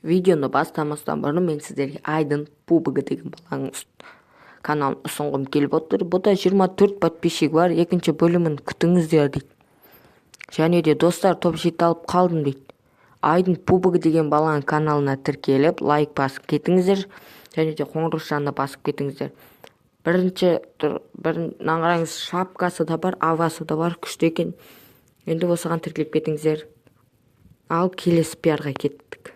Видеоны бастамастан бұрын мен сіздерге Айдын PUBG деген баланың каналын ұсынғым келіп отыр. Бұда 24 подписчик бар, екінші бөлімін күтіңіздер дейді. Және де достар, топ 7 алып қалдым дейді. Айдын PUBG деген баланың каналына тіркеліп, лайк басып кетіңіздер. Және де қоңыраушаны басып кетіңіздер. Бірінші мынаны қараңыз, шапкасы да бар, авасы да бар, күшті екен. Енді осыған тіркеліп кетіңіздер. Ал келесі пиарға кеттік.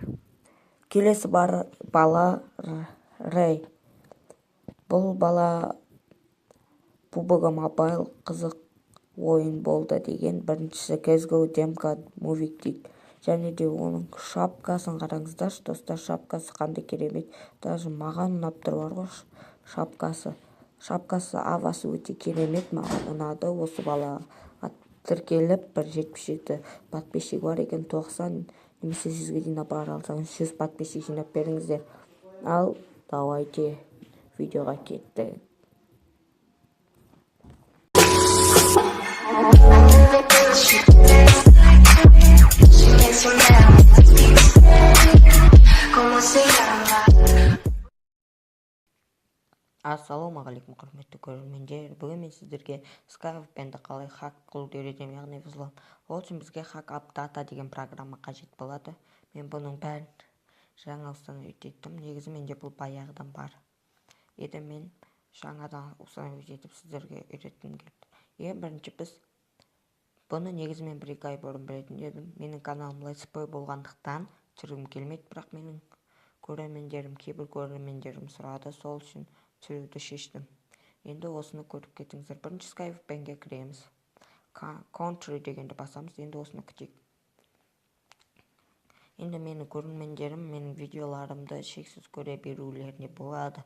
Келесі бар бала Рэй. Бұл бала PUBG Mobile қызық ойын болды деген. Біріншісі CSGO демка мувик дейді. Және де оның шапкасын қараңыздаршы, достар, шапкасы қандай керемет. Даже маған ұнап тұр бар ғой шапкасы. Шапкасы, авасы өте керемет, маған ұнады. Осы балаға тіркеліп, бір 77 подписчик бар екен, 90 немесе 100-ге дейін бара алсаңыз, 100 подписчик жинап беріңіздер. Ал давайте видеоға кеттік. Ассалаумағалейкум, құрметті көрермендер. Бүгін мен сіздерге SkyVPN-ді қалай хак қылуды үйретемін, яғни взлом. Ол үшін бізге Hack Up Data деген программа қажет болады. Мен бұның бәрін жаңа установить еттім. Негізі менде бұл баяғыдан бар еді. Мен жаңадан установить етіп сіздерге үйреткім келді. Ең бірінші біз бұны негізі мен 1-2 ай бұрын білетін едім. Менің каналым летсплей болғандықтан түсіргім келмейді, бірақ менің көрермендерім, кейбір көрермендерім сұрады, сол үшін түсіруді шештім. Енді осыны көріп кетіңіздер. Бірінші SkyVPN-ге кіреміз. Country дегенді басамыз. Енді осыны күтейік. Енді менің көрермендерім менің видеоларымды шексіз көре берулеріне болады.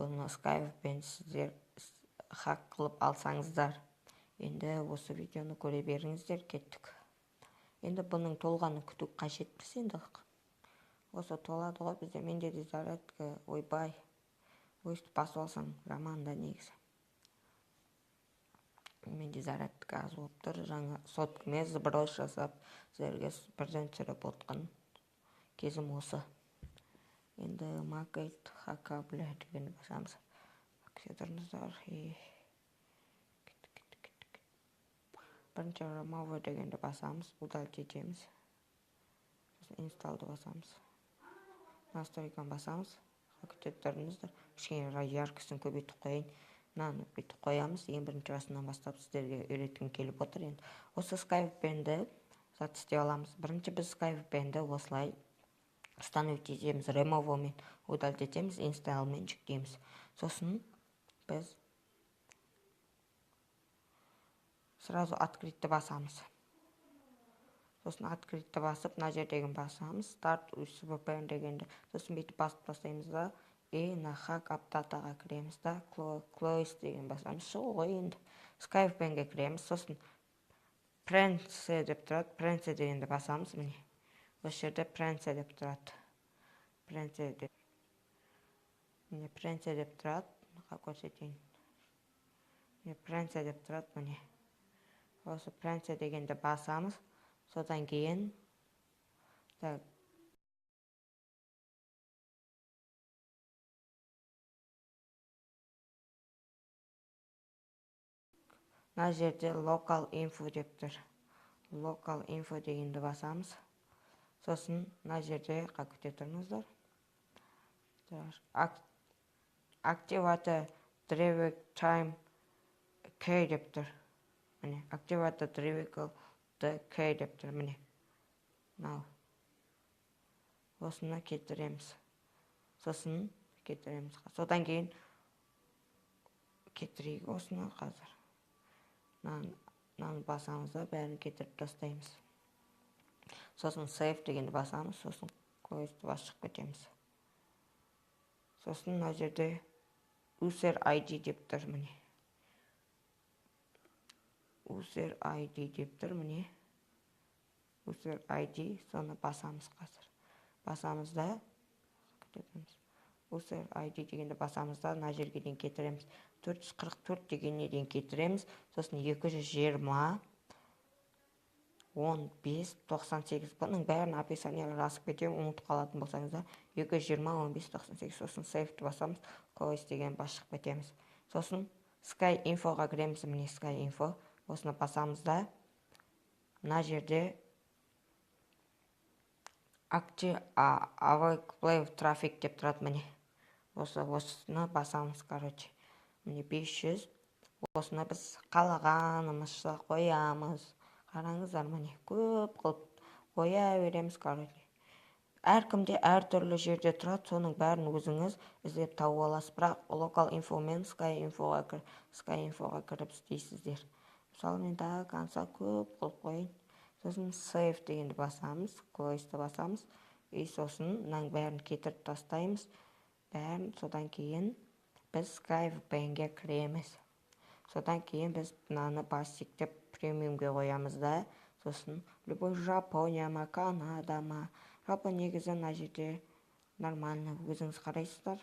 Бұны SkyVPN сіздер хак қылып алсаңыздар. Енді осы видеоны көре беріңіздер, кеттік. Енді бұның толғанын күту қажетпіз енді. Осы толады ғой бізде. Менде де зарядка, ойбай. Өйстіп басып алсаң жаман да негізі. Менде зарядка аз болып тұр. Жаңа соткамен сброс жасап, сіздерге бірден түсіріп отқан кезім осы. Енді Market Hackable дегенді басамыз. Күте тұрыңыздар. Кеттік, кеттік, кеттік. Бірінші Remove дегенді басамыз, удалить етеміз. Сосын Installды басамыз. Настройканы басамыз. Күте тұрыңыздар. Кішкене яркостьін көбейтіп қояйын. Мынаны бүйтіп қоямыз. Ең бірінші басынан бастап сіздерге үйреткім келіп отыр. Енді осы SkyVPN-ді зат істеп аламыз. Бірінші біз SkyVPN-ді осылай установить етеміз. Remove-мен удалить етеміз, Install-мен жүктейміз. Сосын біз сразу открытті басамыз. Сосын открытті басып, мына жердегін басамыз. Start VPN дегенді. Сосын бүйтіп басып тастаймыз да, и на Hack Up Data-ға кіреміз да, Close деген басамыз. Шығу ғой енді. SkyVPN-ге кіреміз. Сосын Preferences деп тұрады. Preferences дегенді басамыз. Міне. Осы жерде Preferences деп тұрады. Preferences деп. Міне Preferences деп тұрады. Мына көрсетейін. Міне Preferences деп тұрады. Міне. Осы Preferences дегенді басамыз. Содан кейін так, мына жерде Local Info деп тұр. Local Info дегенді басамыз. Сосын мына жерде күте тұрыңыздар. Activate Drive Time Key деп тұр. Міне, Activate Drive Key деп тұр. Міне. Мынау. Осыны кетіреміз. Сосын кетіреміз. Содан кейін кетірейік осыны қазір. Мынаны басамыз да, бәрін кетіріп тастаймыз. Сосын Save дегенді басамыз, сосын Close-ды басып шығып кетеміз. Сосын мына жерде User ID деп тұр, міне. User ID деп тұр, міне. User ID, соны басамыз қазір. Басамыз да, күтеміз. User ID дегенді басамыз да, мына жерге дейін кетіреміз. 444 дегенне дейін кетіреміз. Сосын 220, 15 98. Бұның бәрін описанияға жазып кетемін, ұмытып қалатын болсаңыздар. 220 15 98. Сосын сейвті басамыз, close деген бас шығып кетеміз. Сосын Sky Infoға кіреміз, міне Sky Info. Осыны басамыз да, мына жерде Available Traffic деп тұрады, міне. Осыны басамыз, короче. Міне 500. Осыны біз қалағанымызша қоямыз. Қараңыздар, міне көп қылып қоя береміз, короче. Әркімде әртүрлі жерде тұрады, соның бәрін өзіңіз іздеп тауып аласыз. Бірақ Local Info мен Sky Infoға кіріп істейсіздер. Мысалы, мен до конца көп қылып қояйын. Сосын Save дегенді басамыз, Close-ты басамыз. И сосын мынаның бәрін кетіріп тастаймыз. Бәрін содан кейін біз Sky VPN-ге кіреміз. Содан кейін біз мынаны Basic деп премиумге қоямыз да, сосын любой Жапония ма, Канада ма, жалпы негізі мына жерде нормально, өзіңіз қарайсыздар.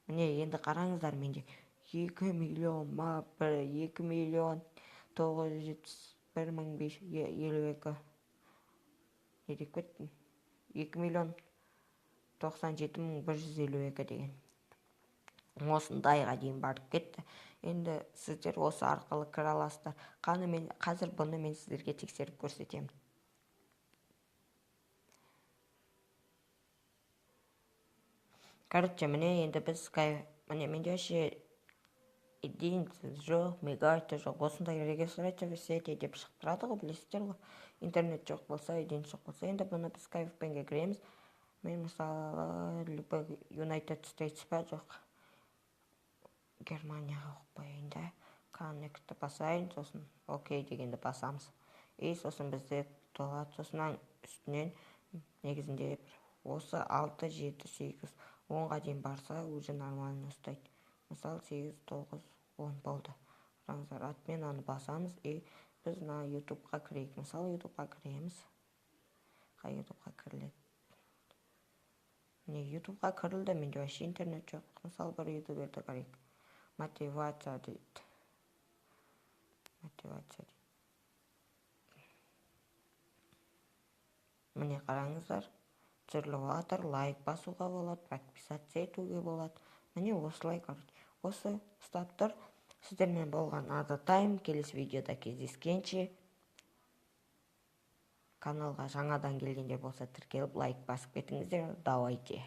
Міне енді қараңыздар, менде 2 миллион ма, 2 миллион 971 мың 552. Не деп кеттім? 2 миллион 97 мың 152 деген. Осындайға дейін барып кетті. Енді сіздер осы арқылы кіре аласыздар. Қаны мен қазір бұны мен сіздерге тексеріп көрсетемін. Короче, міне енді біз Sky, міне менде вообще единица жоқ, мегабайт жоқ. Осындай регистрация в сети деп шығып тұрады ғой, білесіздер ғой. Интернет жоқ болса, единица жоқ болса, енді бұны біз Sky VPN-ге кіреміз. Мен мысалы любой United States па, жоқ, Германияға қойып қояйын да, Connect-ті басайын, сосын окей дегенді басамыз. И сосын бізде толады, сосын үстінен негізінде бір осы 6, 7, 8, 10-ға дейін барса, уже нормально ұстайды. Мысалы, 8, 9, 10 болды. Қараңыздар, отменаны басамыз и біз мына YouTube-қа кірейік. Мысалы, YouTube-қа кіреміз. Қай YouTube-қа кіріледі? Міне YouTube-қа кірілді, менде вообще интернет жоқ. Мысалы, бір ютуберді көрейік. Мотивация дейді. Мотивация дейді. Міне қараңыздар, түсіріліп жатыр, лайк басуға болады, подписаться етуге болады. Міне осылай, короче, осы ұстап тұр. Сіздермен болған Ада Тайм. Келесі видеода кездескенше. Каналға жаңадан келгендер болса, тіркеліп лайк басып кетіңіздер. Давайте.